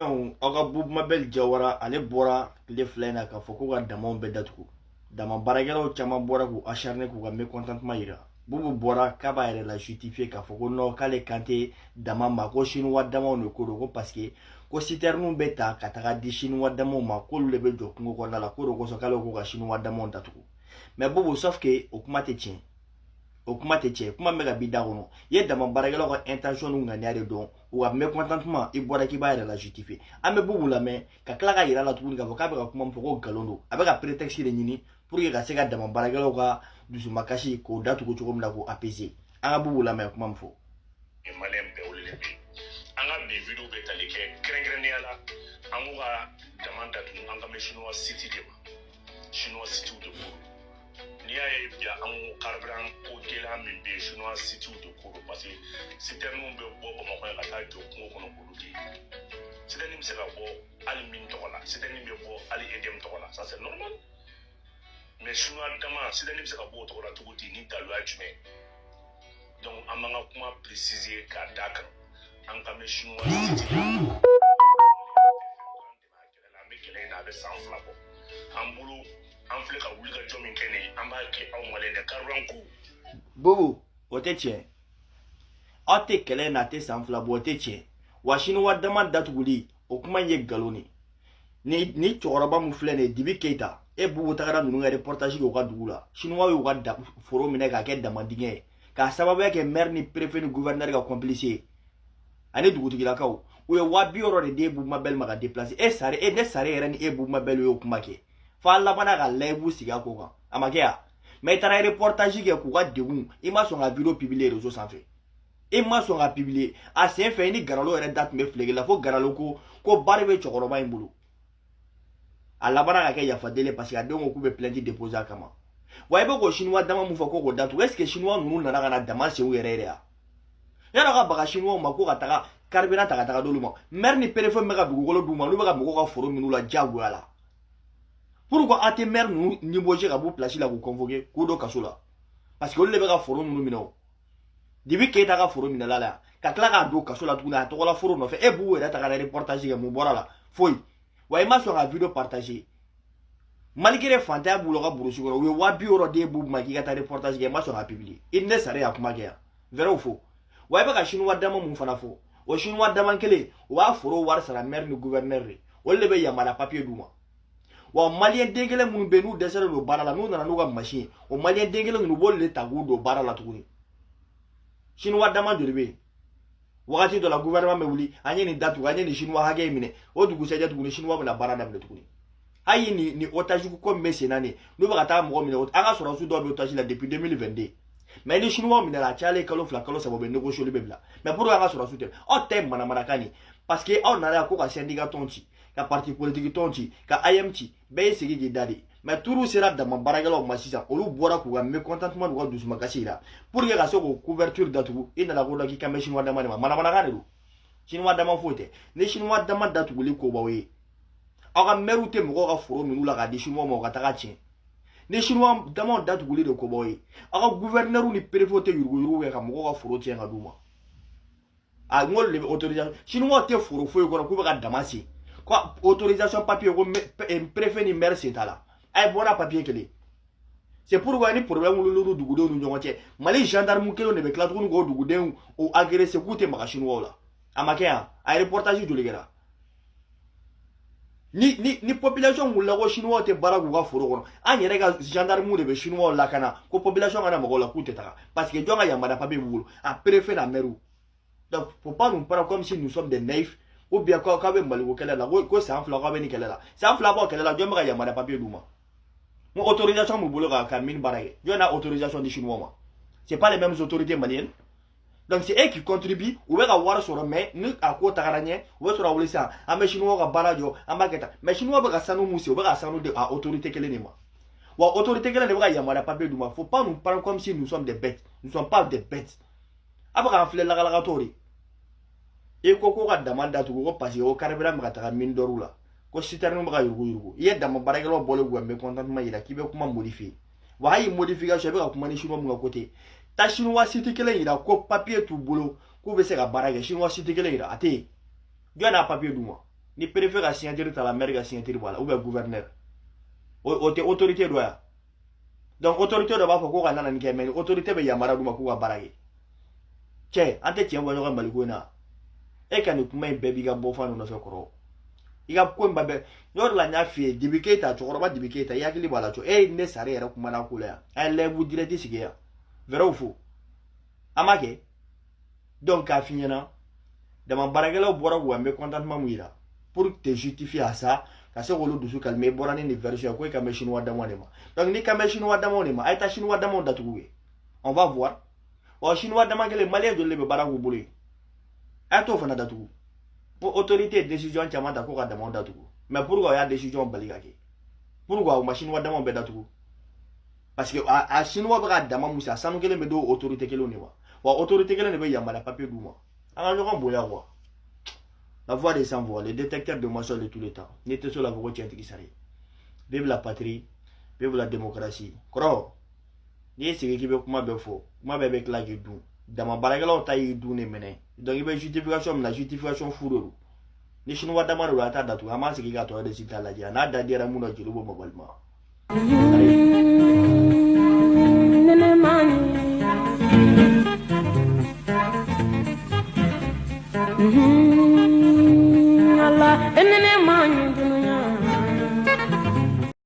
Aw ka Bubu Mabel Jawara, ale bɔra tile 2 in na k'a fɔ ko ka damaw bɛɛ datugu. Dama baarakɛlaw caman bɔra k'u acharner, k'u ka mécontentement yira. Bubu bɔra k'a b'a yɛrɛ la justifier k'a fɔ ko non, k'ale kan tɛ dama ma, ko chinois damaw de ko don, ko parce que ko citernew bɛ ta ka taga di chinois damaw ma, k'olu de bɛ jɔ kungo kɔnɔna la, k'o de kosɔn k'ale ko ka chinois damaw datugu. Mais Bubu, sauf que o kuma tɛ tiɲɛ, o kuma tɛ tiɲɛ. Kuma min bɛ ka bi da kɔnɔ, i ye dama baarakɛlaw ka intention n'u ŋaniya de dɔn, u ka mécontentement, i bɔra k'i b'a yɛrɛ la justifier. An bɛ Bubu lamɛn ka tila ka yira la tuguni k'a fɔ k'a bɛ ka kuma min fɔ ko nkalon don, a bɛ ka prétexte de ɲini pour que ka se ka dama baarakɛlaw ka dusumakasi k'o datugu cogo min na, k'o apaiser. An ka Bubu lamɛn, kuma min fɔ. Maliyɛn bɛɛ welelen bɛ. An ka bi vidéo bɛ tali kɛ kɛrɛnkɛrɛnnenya la, an k'u ka dama datugu, an ka bɛ chinois site de ma, chinois sitew de ko. N'i y'a ye bi an ko carburant ko gɛlɛya min bɛ yen, chinois sitew de ko don, parce que citernew bɛ bɔ Bamakɔ yan ka taa jɔ kungo kɔnɔ k'olu de. Citerne bɛ se ka bɔ hali min tɔgɔ la, citerne bɛ bɔ hali EDM tɔgɔ la, ça c'est normal. Mais chinois dama, citerne bɛ se ka bɔ o tɔgɔ la cogo di, ni daluya jumɛn? Donc an b'an ka kuma préciser k'a d'a kan, an ka bɛ chinois site de la. An bɛ kɛlɛ in na, a bɛ san 2 bɔ an bolo. An filɛ ka wuli ka jɔ min kɛ nin ye, an b'a kɛ aw maliyɛn de carburant ko. Bubu, o tɛ tiɲɛ. Aw tɛ kɛlɛ in na, a tɛ san 2 bɔ, o tɛ tiɲɛ wa. Chinois dama datuguli, o kuma in ye nkalon de. Ni cɛkɔrɔba min filɛ nin ye, Dibi Keyita, e Bubu tagara ninnu ka reportage kɛ u ka dugu la. Chinois y'u ka foro minɛ k'a kɛ dama dingɛ ye, k'a sababuya kɛ maire ni préfet ni gouverneur ka complice ye ani dugutigilakaw. U ye 60 000 de di Bubu Mabel ma ka déplacer. E sare, e ne sare yɛrɛ ni e Bubu Mabel y'o kuma kɛ f'a labanna ka live sigi a ko kan, a ma kɛ yan. Mais i taara reportage kɛ k'u ka degun, i ma sɔn ka vidéo publier réseau sanfɛ, i ma sɔn ka publier. A sen fɛ, i ni Garalo yɛrɛ da tun bɛ fileke la, fo Garalo ko ko bari bɛ cɛkɔrɔba in bolo. A labanna ka kɛ yafadeli, parce que a denw ko k'u bɛ plainte déposer a kama. Wa i bɛ k'o chinois dama mun fɔ ko k'o datugu, est ce que chinois ninnu nana ka na dama sen u yɛrɛ yɛrɛ ya? Yann'aw ka baga chinois ma ko ka taga carburant ta ka taga d'olu ma, maire ni préfet min bɛ ka dugukolo d'u ma, n'u bɛ ka mɔgɔw ka foro minnu la diyagoya la, pourquoi aw tɛ maire ninnu limogé ka b'u place la, k'u convoquer, k'u don kaso la? Parce que olu de bɛ ka foro ninnu minɛ. O Dibi Keyita ka foro minɛla la yan, ka tila k'a don kaso la tuguni a tɔgɔla foro nɔfɛ. E b'u yɛrɛ ta ka reportage kɛ, mun bɔra la? Foyi. Wa i ma sɔn ka vidéo partager malgré fantanya b'u la ka brousse kɔnɔ. U ye 60 000 den b'u ma k'i ka taa reportage kɛ, i ma sɔn ka publier. I ni ne sara y'a kuma kɛ yan, vrai ou faux? Wa i bɛ ka chinois dama mun fana fɔ, o chinois dama kelen, u b'a foro wari sara maire ni gouverneur de, olu de bɛ yamaruya papier d'u ma. Wa maliyɛn den kelen minnu bɛ yen, n'u dɛsɛlen don baara la, n'u nana n'u ka machine ye, o maliyɛn den kelen ninnu, u b'olu de ta k'u don baara la tuguni. Chinois dama joli bɛ yen? Wagati dɔ la, gouvernement bɛ wuli, an ye nin datugu, an ye nin chinois hakɛ in minɛ. O dugusɛjɛ tuguni, chinois bɛna baara daminɛ tuguni. Hali ni otage ko min bɛ sen na nin, n'u bɛ ka taa mɔgɔ minɛ, an ka sɔrɔdasi dɔw bɛ otage la depuis 2022. Mais ni chinois minɛra, a cayalen kalo 2, kalo 3, u bɛ négocier, olu bɛ bila. Mais pour an ka sɔrɔdasiw tɛ, aw tɛ manamanakan nin, parce que aw nana yan ko ka syndicat tɔn ci, ka parti politique tɔn ci, ka AM ci, bɛɛ y'i sigi k'i da de. Mais turu sera dama baarakɛlaw ma sisan, olu bɔra k'u ka mécontentement n'u ka dusumakasi yira pour que ka se k'o couverture datugu. I nana ko la k'i kan bɛ chinois dama de ma, manamanakan de don. Chinois dama foyi tɛ. Ni chinois dama datuguli ko b'aw ye, aw ka maires tɛ mɔgɔw ka foro ninnu la k'a di chinois ma, u ka taga tiɲɛ. Ni chinois damaw datuguli de ko b'aw ye, aw ka gouverneur ni préfet tɛ yuruguyurugu kɛ ka mɔgɔw ka foro tiɲɛ ka d'u ma. A n ko de bɛ autorisation, chinois tɛ foro foyi kɔnɔ k'u bɛ ka dama sen ko autorisation papier, ko préfet ni maire sen t'a la. A ye bɔra papier kelen. C'est pourquoi ni problème wulila dugudenw ni ɲɔgɔn cɛ, Mali gendarme kelen de bɛ tila tuguni k'o dugudenw o agressé k'u tɛ maga chinois la. A ma kɛ yan? A reportage joli kɛra? Ni population wulila ko chinois tɛ baara k'u ka foro kɔnɔ, an yɛrɛ ka gendarme de bɛ chinois lakana ko population kana mɔgɔw la k'u tɛ taga, parce que jɔn ka yamaruya papier b'u bolo? A préfet n'a maire. Donc faut pas nous prendre comme si nous sommes des naïfs, ou bien k'aw bɛ Maliko kɛlɛ la, ko san 2 k'aw bɛ nin kɛlɛ la, san 2 b'aw kɛlɛ la. Jɔn bɛ ka yamaruya papier d'u ma? N ko autorisation b'u bolo ka mine baara kɛ. Jɔn n'a autorisation di chinois ma? C'est pas les mêmes autorités maliennes? Donc c'est eux qui contribuent. U bɛ ka wari sɔrɔ, mais ni a ko tagara ɲɛ, u bɛ sɔrɔ ka wuli sisan, an bɛ chinois ka baara jɔ, an b'a kɛ tan. Mais chinois bɛ ka sanu mun sen, u bɛ ka sanu di a autorité kelen de ma. Wa autorité kelen de bɛ ka yamaruya papier d'u ma. Faut pas nous prendre comme si nous sommes des bêtes. Nous sommes pas des bêtes. A bɛ k'an filɛ lagalakatɔw de. I ko ko ka dama datugu ko parce que ko carburant bɛ ka taga mine d'or la, ko citerne bɛ ka yuruguyurugu. I ye dama baarakɛlaw bɔlen k'u ka mécontentement yira k'i bɛ kuma modifier. Wa hali modification, i bɛ ka kuma ni chinois mun ka côté, taa chinois site kelen yira ko papier t'u bolo k'u bɛ se ka baara kɛ. Chinois site kelen yira, a tɛ yen. Jɔn n'a papier d'u ma? Ni préfet ka signature t'a la, maire ka signature b'a la, ou bien gouverneur, o tɛ autorité dɔ ya? Donc autorité dɔ b'a fɔ ko ka nana nin kɛ, mais ni autorité bɛ yamaruya d'u ma k'u ka baara kɛ. Cɛ, an tɛ tiɲɛ fɔ ɲɔgɔn Maliko in na. E ka nin kuma in bɛɛ b'i ka bɔfan ninnu nɔfɛ kɔrɔ. I ka ko in ba bɛɛ yɔrɔ la, n y'a f'i ye, Dibi Keyita, cɛkɔrɔba Dibi Keyita, i hakili b'a la cɔ? E ye ne sare yɛrɛ kumana ko la yan, an ye live direct sigi yan, vrai ou faux? An m'a kɛ. Donc k'a f'i ɲɛna, dama baarakɛlaw bɔra k'u ka mécontentement mun yira pour te justifier à ça, ka se k'olu dusu calmer, i bɔra ni nin version ye ko e kan bɛ chinois damaw de ma. Donc n'i kan bɛ chinois damaw de ma, a ye taa chinois damaw datugu ye, on va voir. Ɔ, chinois dama kelen, malien joli de bɛ baara k'u bolo yen? A ye t'o fana datugu. Ko autorité ye décision caman ta ko ka damaw datugu, mais pourquoi o y'a décision bali ka kɛ? Pourquoi u ma chinois damaw bɛɛ datugu? Parce que a chinois bɛ ka dama mun san, a sanu kelen bɛ d'o autorité kelenw de ma, wa autorité kelen de bɛ yamaruya papier d'u ma. An ka ɲɔgɔn bonya quoi. La voix des sans voix, le détecteur de mensonges de tous les temps. N'i tɛ so la fɔ ko tiɲɛtigi sari. Vive la patrie, vive la démocratie. Kɔrɔ, n'i y'i sigi k'i bɛ kuma bɛɛ fɔ, kuma bɛɛ bɛ tila k'i dun. Dama baarakɛlaw ta y'i dun de minɛ. Donc i bɛ justification min na, justification fu de don. Ni chinois dama de don, a t'a datugu. An b'an sigi k'a tɔ résultat lajɛ. A n'a da diyara mun na, jeli b'o ma balima. Nene mani.